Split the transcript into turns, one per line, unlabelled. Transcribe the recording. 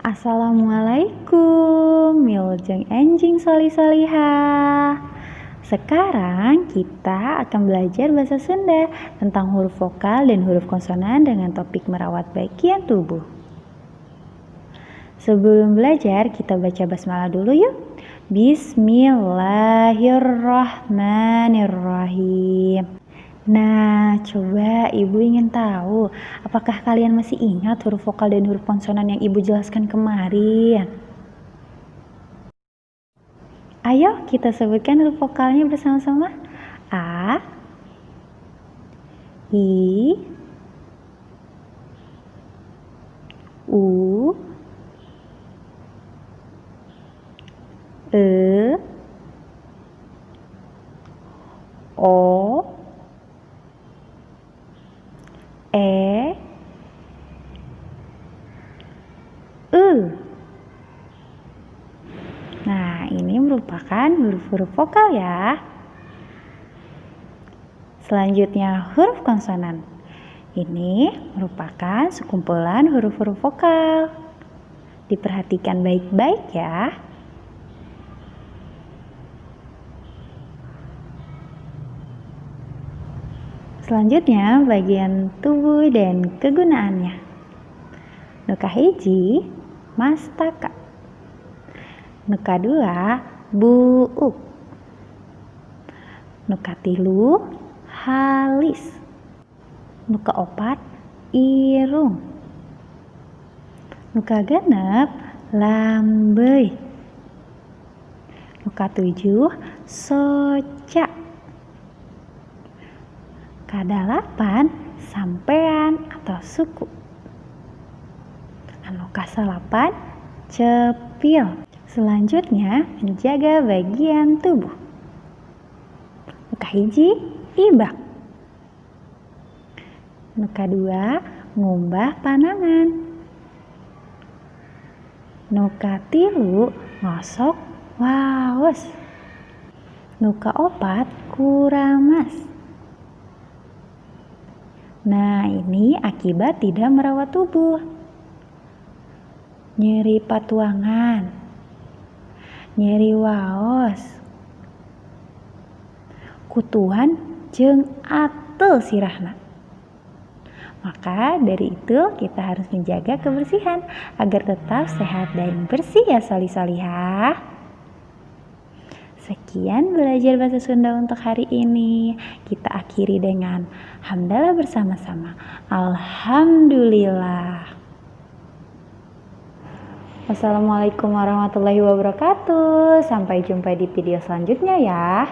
Assalamualaikum, Wilujeng enjing solih solihah. Sekarang kita akan belajar bahasa Sunda tentang huruf vokal dan huruf konsonan dengan topik merawat bagian tubuh. Sebelum belajar, kita baca basmalah dulu yuk. Bismillahirrahmanirrahim. Nah, coba ibu ingin tahu, apakah kalian masih ingat huruf vokal dan huruf konsonan yang ibu jelaskan kemarin? Ayo kita sebutkan huruf vokalnya bersama-sama. A, I, U, E, O, E, U. Nah, ini merupakan huruf-huruf vokal ya. Selanjutnya huruf konsonan. Ini merupakan sekumpulan huruf-huruf vokal. Diperhatikan baik-baik ya. Selanjutnya bagian tubuh dan kegunaannya. Nu kahiji, mastaka. Nu kadua, buuk. Nu katilu, halis. Nu kaopat, irung. Nu kagenep, lambeuy. Nu katujuh, soca. Kadalapan, sampean atau suku. Anu kasalapan, cepil. Selanjutnya, menjaga bagian tubuh. Nu kahiji, ibak. Nu kadua, ngumbah panangan. Nu katilu, ngosok waos. Nu kaopat, kuramas. Nah, ini akibat tidak merawat tubuh. Nyeri patuangan, nyeri waos, kutuan jeung atel sirahna. Maka dari itu kita harus menjaga kebersihan agar tetap sehat dan bersih ya solih-solihah. Sekian belajar bahasa Sunda untuk hari ini. Kita akhiri dengan hamdalah bersama-sama. Alhamdulillah. Wassalamualaikum warahmatullahi wabarakatuh. Sampai jumpa di video selanjutnya ya.